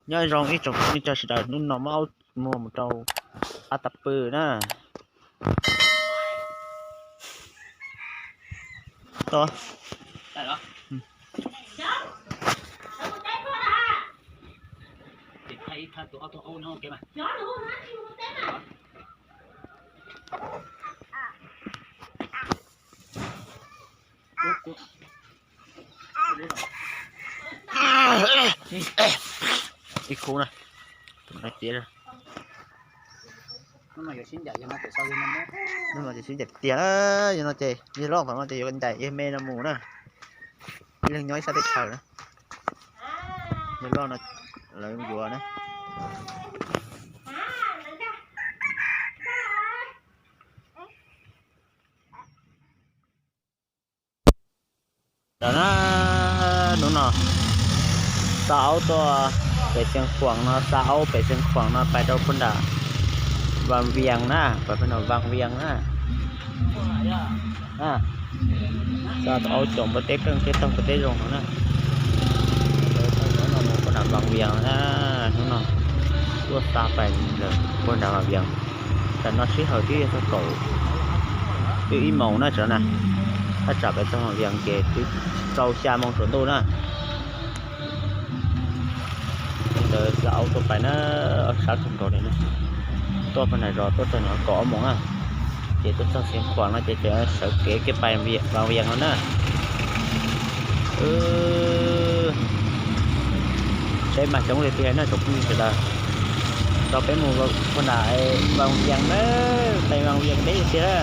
Nyob zoo ib tsoom phooj ywg sawv daws, hnub no muab aub muag mus rau qab tag pw na. Ib khub na, tiav. Hnub no ces sib ncaim tiag, yog no ces yawg loj qhov no ces yuav ncaim yawg me no mus na. Ib leeg nyob ib sab teb chaws na. Yawg loj no lawv yuav na. Lawm na, hnub no xa aub tuaj pem Xeev Khuam no, xa aub pem Xeev Khuam no pais rau puag nram Vaj Vias na, pais puag nram Vaj Vias na. Xa aub caum npua teb keej thiab taug npua teb zoo no na. Hnub no mus puag nram Vaj Vias na, hnub no tuaj xa pais puag nram Vaj Vias. Tam no sij hawm twb yog txog kaum twb ib moos na tso na, thaj tsam pais txog Vaj Vias ces twb tsis txaus xya moos tsaus ntuj na. Ntawd xa aub tuaj pais na, sab kawg nkaus li na. Tuaj puag nram zos tuaj txog no kaum ob moos na, ces tuaj txog Xeev Khuam no ces sawv kev kiag pais Vaj Vias no na. Seb mas xyoob li tiag na tsoom phooj ywg sawv daws. Tso peb mus puag nram Vaj Vias na, pais Vaj Vias deb tiag na.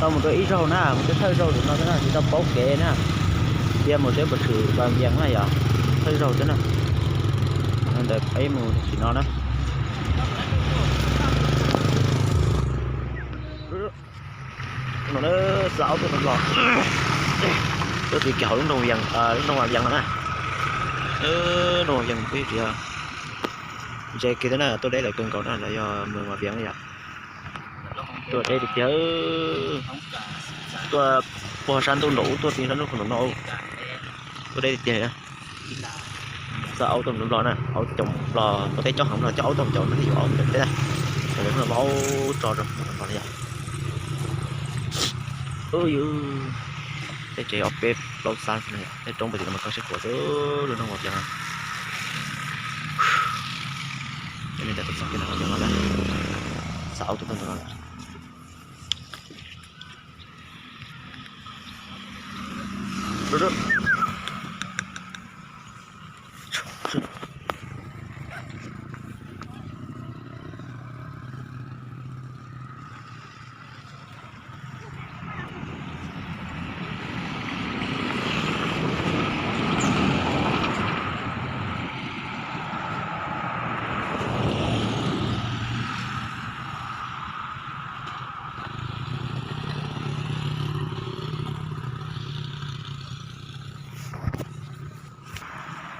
Tau mus rau ib zaug na, mus thawj zaug tam no xwb na, tsis tau paub kev na. Cia mus seb puas tshwm Vaj Vias na yom, thawj zaug xwb na. Ntawd peb mus tam sim no na. No na, xa aub tuaj no los, tuaj tim kiag hauv lub nroog Vaj Vias no na. Nroog Vaj Vias peb tsis yog ntse kiag thiab na, tuaj deb lawm kawg nkaus na, lawv yog mus Vaj Vias na yom. Tuaj deb tiag tiag, tuaj puag sab ntuj nraum ub tuaj tim sab ntuj nraum no, tuaj deb tiag tiag. Xa aub tuaj mus Nplog na, aub caum Nplog, tuaj teb cob heev Nplog, coj aub tuaj caum no thiaj yuav aub caum teb na. Lawv hnub no muab aub tso rau Nplog li yom. Tej tsev ob peb plaub xab, tej roob pem tim no mas koj sib khuam xwb, lub nroog Vaj Vias no. Cov neeg ntawd tuaj txog kiag nram Vaj Vias no lawm, xa aub tuaj txog ntawm no lawm.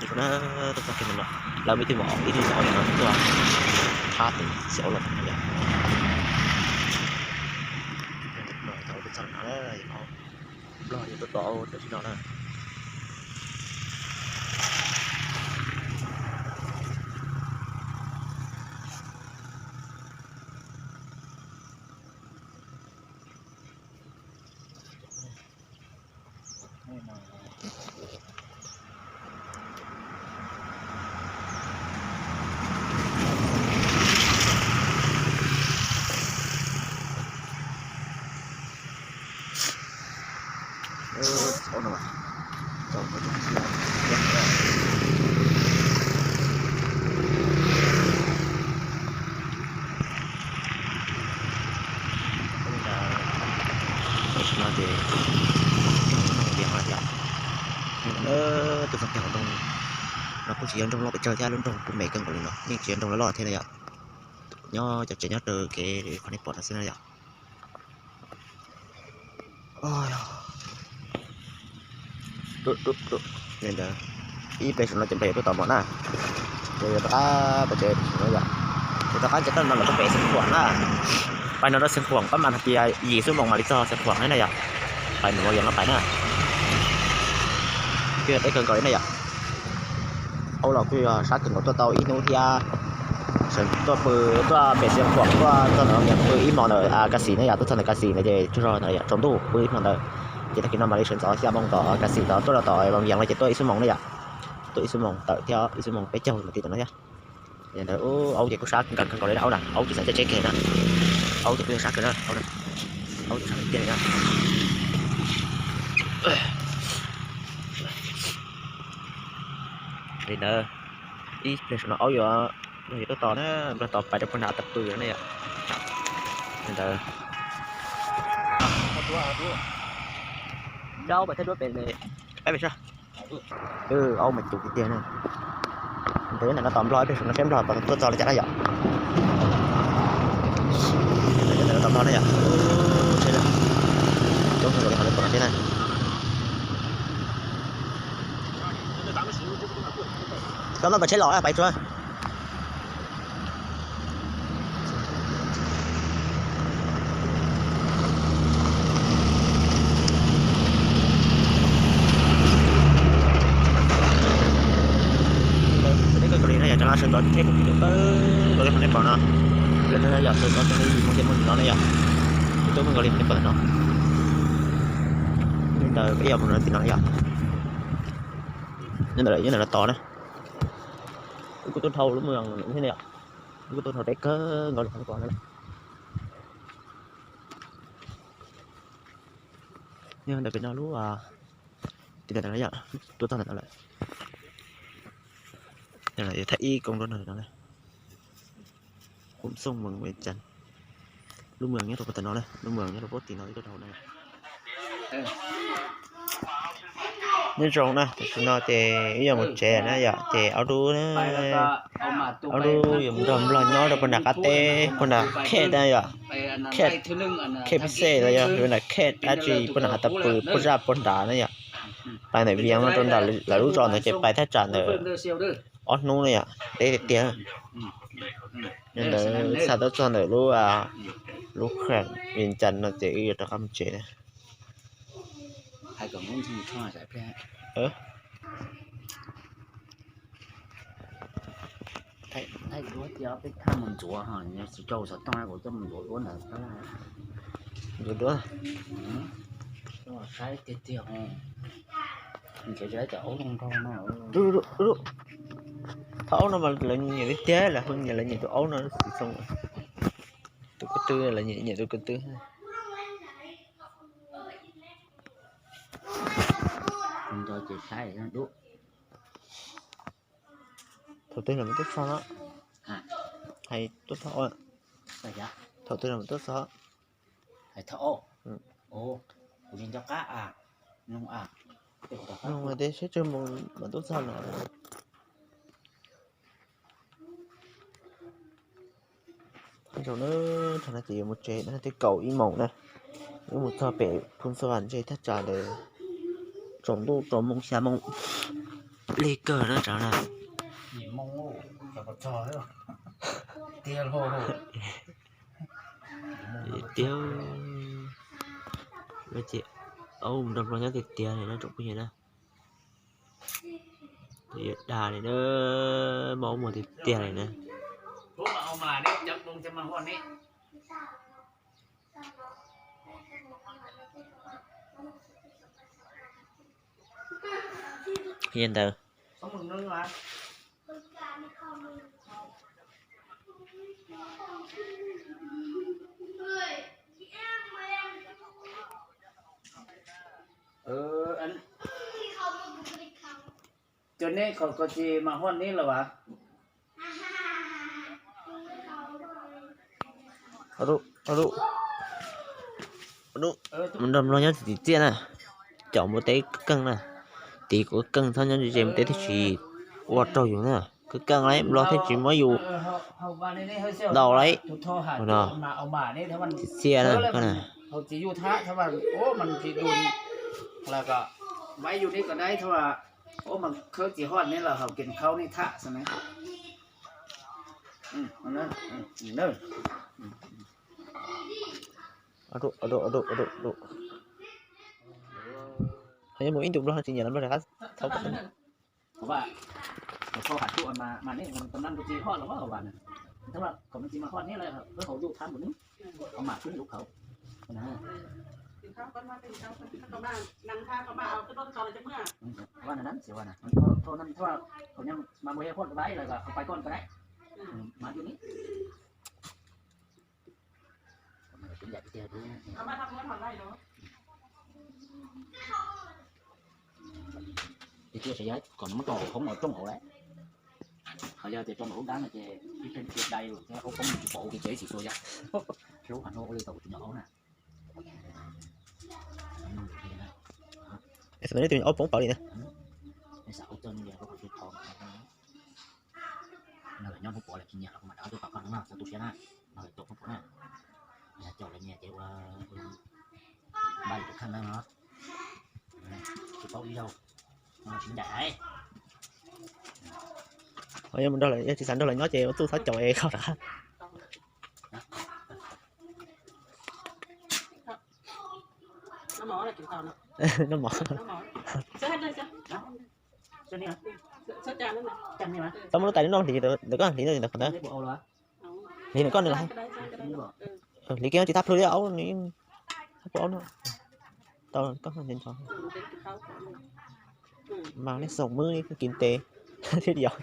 Ces na, tuaj txog kiag no, lawv muaj ib tug mos, ib tug mos no tuaj thab tus xyov los yom. Txog no, Nplog yog tuaj tos aub tam sim no na. Tam sim no ces nroog Vaj Vias no yom. Tus txog kiag hauv nroog no kuj tsis yog nroog loj pes tsawg thiab, lub nroog kuj me kawg nkaus li no, yeej tsis yog nroog loj loj thiab na yom. Nyob cov tsev nyob rau kev qhov nej pom no xwb na yom. Ib pliag saum no ces npawg yuav tuaj tos mov na, ces yuav rov qab pais tsev no yom. Ces rov qab ces toj no los rau pem Xeev Khuam na, pais no rau Xeev Khuam pab mas hais tias yim xuab moos mam li txog Xeev Khuam na yom. Pais nram Vaj Vias no pais na, twb deb kawg nkaus li na yom. Aub los kuj yog sab kawg nkaus, tuaj tau ib hnub thiab. Sawv tuaj pw, tuaj pem Xeev Khuam tuaj txog ntawd, pw ib hmo ntawm Kas Xis na yom, tuaj txog ntawm Kas Xis ntawd ces tsaug zog ntawd yom, tsaus ntuj pw ib hmo ntawd. Ces tag kis no mam li sawv ntxov xya moo tom Kas Xis tod tuaj rau tom Vaj Vias no ces tuaj ib xuab moos na yom. Tuaj ib xuab moos tawm thiab ib xuab moos peb caug mus tim tom no thiab. Ntawd aub ces kuj sab kawg nkaus li aub na, aub tsis xav caij tsheb kiag na. Aub ces kuj yog sab kawg na, aub sab tiag li na. Li ntawd ib pliag saum no aub yuav, yuav tuaj tos na, nplog tos pais rau puag nram tas pw no ne yom. Li ntawd aub pais thiab duab pem, pab pem sab. Aub mas cus tiag tiag na. Ntawd ntawm no tos nplog ib pliag saum no seb nplog puas tuaj txog li cas na yom. Ntawm no tos nplog na yom. Coob kawg nkaus li qhov nej pom no thiab na. Koj maj kom tsheb los pais tsuag. Koj li no yog cov no sawv ntxov tsheb kuj tib tug tawb los li qhov nej pom no. Lawv no yog sawv ntxov tsheb yim moo tej moo no ne yom. Tib tug kawg nkaus li qhov nej pom no. Li ntawd peb yog mus no tim no yom. Nyob ntawm no tos na. Wb kuj tuaj dhau lub moos thiab ne yom. Wb kuj tuaj dhau deb kawg nkaus li qhov nej pom no. Nyob ntawm pem no lub, tim ntawm no yom, tuaj txog ntawm no lawm. Thaj ib koob rau no, Khum Xooj Mees Vias Cas. Lub moos nyob rau puag tim no na, lub moos nyob rau puag tim no ib rau na. Nyob zoo na, tam sim no ces wb yuav mus tsev na yom, ces ob dub, ob dub yuav mus nrog nplog nyob rau puag nram qab teb, puag nram Khet na yom. Khet, Khet Pib Xej los yog nram Khet dab tsi puag nram hav tas pw puag zaj puag nrad na yom. Pais ntawm Vias no rau nram lawv lub zos ntawd ces pais thaj tsam ntawd ob hnub na yom, deb tiag tiag. Yog ntawd xa tuaj txog ntawm lub, lub kheem Vias Cas no ces wb yuav rov qab mus tsev na. Ntxuav duab. Thaum aub no mas lawv nyiam tiag tiag, lawv hu nyiam lawv nyiam tus aub no xwb xoo. Tus ko tw lawv nyiam, nyiam tus ko tw. Thaum twg los tuaj txog, hais tuaj txog, thaum twg los tuaj txog. Nug tias seb tsawg moos mas tuaj txog no. Zoo na, thaum no ces yuav mus tsev na, twb kaum ib moos na. Wb mus txog pem Phu Xas Vas ntshe thaj tsam ntawd tsaus ntuj rau moos xya moos li kawg na tsav na. Tiag, ces aub nrog nplog nyob tiag tiag li na tsoom phooj ywg na. Yuav dag li na, mob muag tiag tiag li na. Qhia ntawd. Cov neb qhov ko ces mas huaj neb los as. Mus nrog nplog nyob tim txiaj na, caum npua teb keej na. Tim kuv keej txhob nyob ze ze npua teb thiaj tsis ua raug yus na. Keej keej lauj, nplog thiaj tsis muab yus ntaus lauj. No, tim txiaj na koj na. Nyob mus ib ntus nplog tsis nyiam los nplog rov qab thauj. Los koj has tuaj mas nej tam nam tus txiv hoj los hoj vas na. Thab kom tus txiv mas hoj neb lawm wb haus yuj thab mus neb, kom mam tub lub khauv na. Vaj na nab txiv vaj na, thab nam thab kom nyab mas mus hej hoj vaj lawm kom pais koj ko na. Mas yus ni Tiag tiag, sawv yog kom muab rau hauv hoob no rooj hauv lawm. Ho yog tias rau ntawm lub dab no ces ib pheej cia dai lawm thiab, aub poob tsis pom ua ke ces ib txhis xua yog lub qhov no ua li tau kuv tus nyuam aub na. Tus nyuam aub poob pawv li na. No lawm nyob hnub puav lawm tsis nyiam los kuv mam rov qab tuaj tos koj no, txhob tu siab na. No lawm caum pub phuav na. Yog caum lawv nyiam ces ua npaj tus kheej na no. Tsis paub ib zaug no tsis ncaim. Ho yog mus nrog lawv, yog tsis xav nrog lawv nyob ces ua txuj txhob caum es kho rov qab. Noj mov. Txhob muab lub tais noj hliv ntawm koj hliv ntawm qhov ntawd. Hliv ntawm koj nws lawm. Hliv kiag tsis tag plhws li aub, tsis tag plhws aub no. Tau koj nco nco. Mas nej xoom mwb nej kis ntes thiab yom.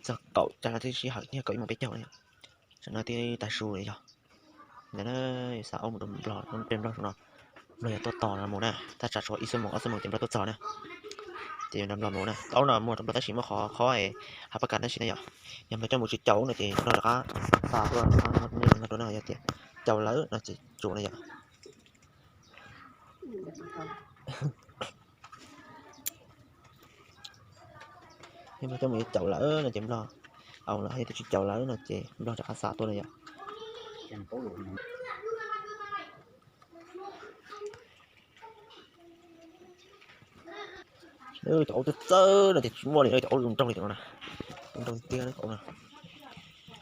Txog kaum tsam no twb sij hawm thiab, kaum ib moos peb caug na. Tam no twb tav su yog. Ntawd na, xav aub mus rau nplog, peb nplog saum no. Nplog yog tuaj tos no mus na, thaj tsam tshuav ib xuab moos ob xuab moos ces nplog tuaj txog na. Ces yuav nrog nplog mus na, aub no muaj rau nplog tab sis muaj qhov khob es hav paj kas tab sis na yom. Yog nplog coj mus tsis caum no ces nplog rov qab xa tuaj, nplog rau no yog tias caum lawm no ces tsum na yom. Yog nplog coj mus yuav caum lawm no ces nplog, au lawm, yog tias tsis caum lawm no ces nplog rov qab xa tuaj na yom. Cov aub txawj txawj no ces tsis muaj li, cov aub zoo nraug li no na. Zoo nraug tiag tiag cov aub no.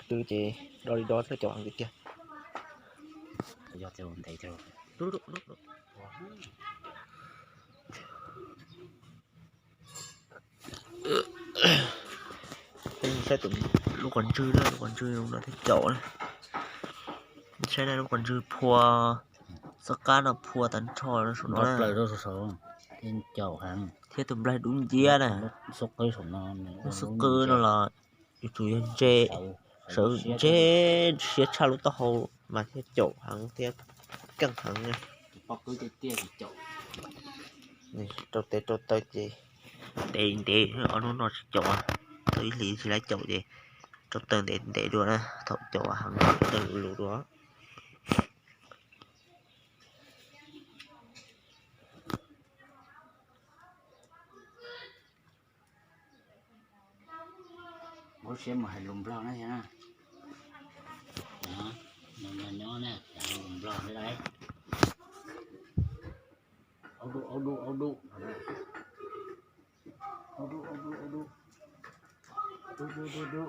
Twb ces do li do thiab caum heev tiag tiag. Saib lub qhov ntswg na, lub qhov ntswg no thiab caum na. Saib na, lub qhov ntswg phua, txoj kab no phua tag nrho saum no na. Thiab tus nplaig dub nciab na. Lub xub qwb no los yuav tsum yog ntse, sawv ntse siab tshaj lub taub hau mas thiaj caum heev thiab keej heev na. Rau tes rau taw ces ntev ntev, ob hnub no tsis caum, tau ib hlis tsis laiv caum ces rau taw ntev ntev dua na, thaum caum heev taw lus lus dua. Lub siab mus hais lus nplog na yog. Nyob nyob na, hais lus nplog li lauj. Au du, au du, au du. Au du, au du, au du. Du, du, du, du.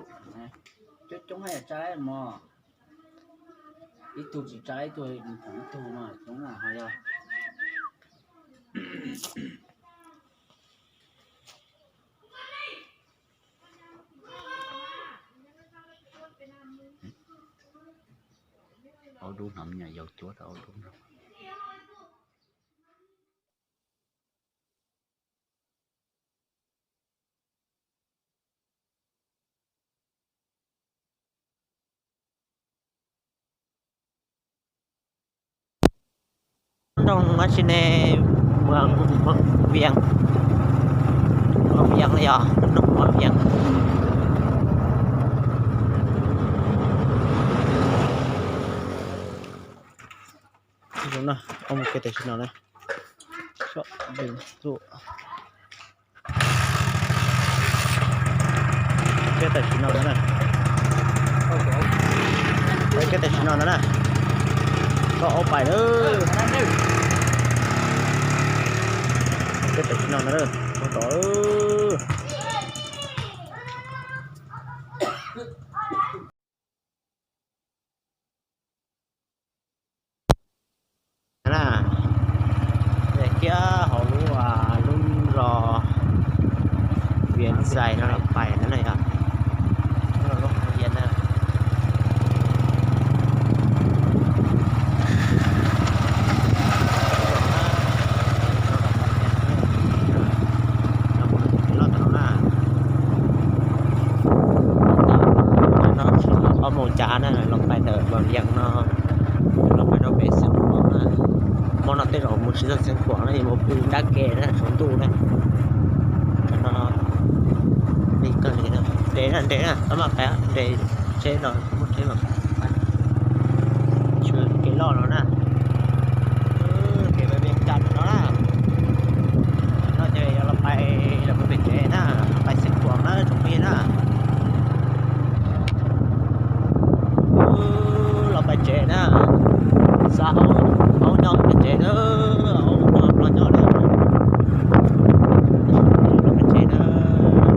Coob coob haj yam tsa mog. Ib tug tsis tsa ib tug, ib tug no coob na ho yog. Au dub hnov me nyuam yaus cuab rau au dub no. Nroog dab tsi ne? Mus, mus Vias, mus Vias no yog nroog mus Vias. Zoo na, ua mus kev tam sim no na. Kev tam sim no na. Kev tam sim no na. Koj ua pais na. Kev tam sim no na. Ua tau. Xais no los pais no na yog. Lub hauv Vias na. Loj tau no na. Ob moos cav na los pais ntawm Vaj Vias no, los pais rau pem Xeev Khuam na. Hmo no tej zaum mus tsis txog Xeev Khuam na, yuav mus pw nrab ke na saum ntuj na. Tam no li kawg li, nres na, nres na, tau maj pais nres tsheb no, muaj tsheb mas. Tsheb kev loj no na. Kev pem Vias Cas no na. No ces yog los pais, los pem tsev na, pais Xeev Khuam na tsoom phooj ywg na. Los pais tsev na, xa aub nyob pem tsev na, aub nyob los nyob na. Los pais tsev na,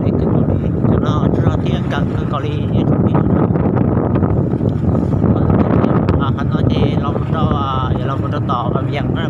es kawg nkaus li, tam no tsaug zog thiab kawg nkaus li tsoom phooj ywg na. Qhov no ces los mus rau, yog los mus rau tom Vaj Vias na,